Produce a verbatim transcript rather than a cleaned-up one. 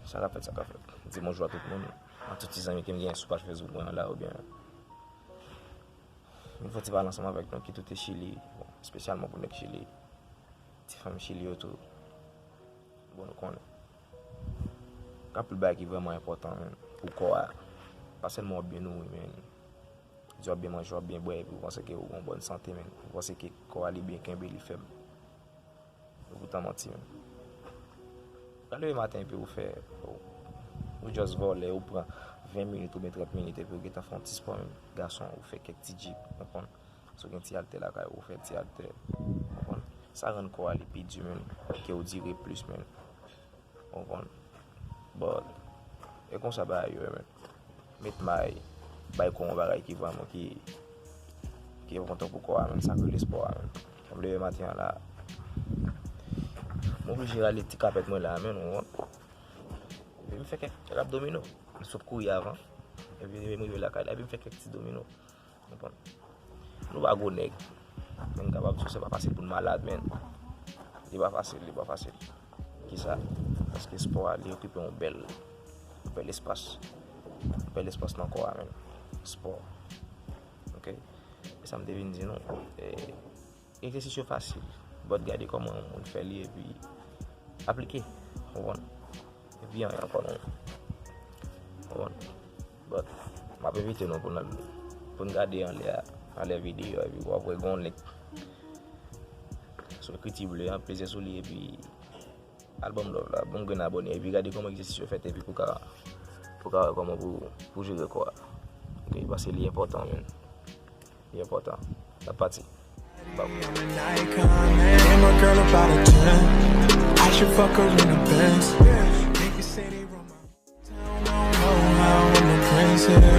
Sa k ap fèt, sa k ap fèt. Di bonjou a tout moun. A tout ti zanmi ke m genyen sou paj Facebook mwen an la, oubyen yon fon ti pale ansanm avèk nou ki tout te Chili, bon, espesyalman pou nèg Chili, ti fanm Chili yo tou. Bon, nou konnen. Gen anpil bagay ki vrèman enpòtan, men, pou kò a. Pa sèlman w ap byen nouri, men, di w ap byen manje, w ap byen bwè, epi w panse ke w gen yon bòn sante, men. Ou panse ke kò a li byen kenbe, li fèb. Ou poutan manti, men. Ou ka leve maten epi ou fè, ou, ou just vole, ou pran ven minit oubyen trant minit epi ou gentan fè yon ti spò menm. Gason, ou fè kèk ti jig, konprann? Si w gen ti altè lakay ou, ou fè ti altè, konprann? Sa rann kò a li pi di menm, ke w dire plis menm, konprann? But, e konsa bagay yo ye, men. Met may, bay kò w yon bagay ki vrèman ki, ki enpòtan pou kò a, men, sa k rele spò a, men. Lè m leve maten an la, m oblije rale ti kapèt mwen la, men, ou konprann? Epi m fè kèk, kèk abdomino. M sot kouri avan. Epi m rive lakay la, epi m fè kèk ti domino. Konprann? Nou pa gwo nèg. Men m kapab di w se pa fasil pou n malad, men. Li pa fasil, li pa fasil. Kisa? Paske spò a, li okipe yon bèl, yon bèl espas. Yon bèl espas nan kò a, men. Spò. Ok? E sa m te vin di nou. E, egzèsis yo fasil. But gade kòman yon moun fè li epi aplike. Konprann? Epi anyen ankò non. Konprann? But, m ap envite nou pou n al, pou n gade anlè a, anlè videyo a, epi w ap wè gen yon link sou ekriti ble an, peze sou li, epi al ban m love la, ban m grenn abòne, epi gade kòman egzèsis yo fèt, epi pou ka, pou ka wè kòman pou, pou jere kò a. Ok, paske li enpòtan, men. Li enpòtan. N ap pati. Bye. I'm an icon, man. And my girl about a ten. I should fuck her in the Benz. Niggas say they run my town, don't know how I'm a prince, yeah.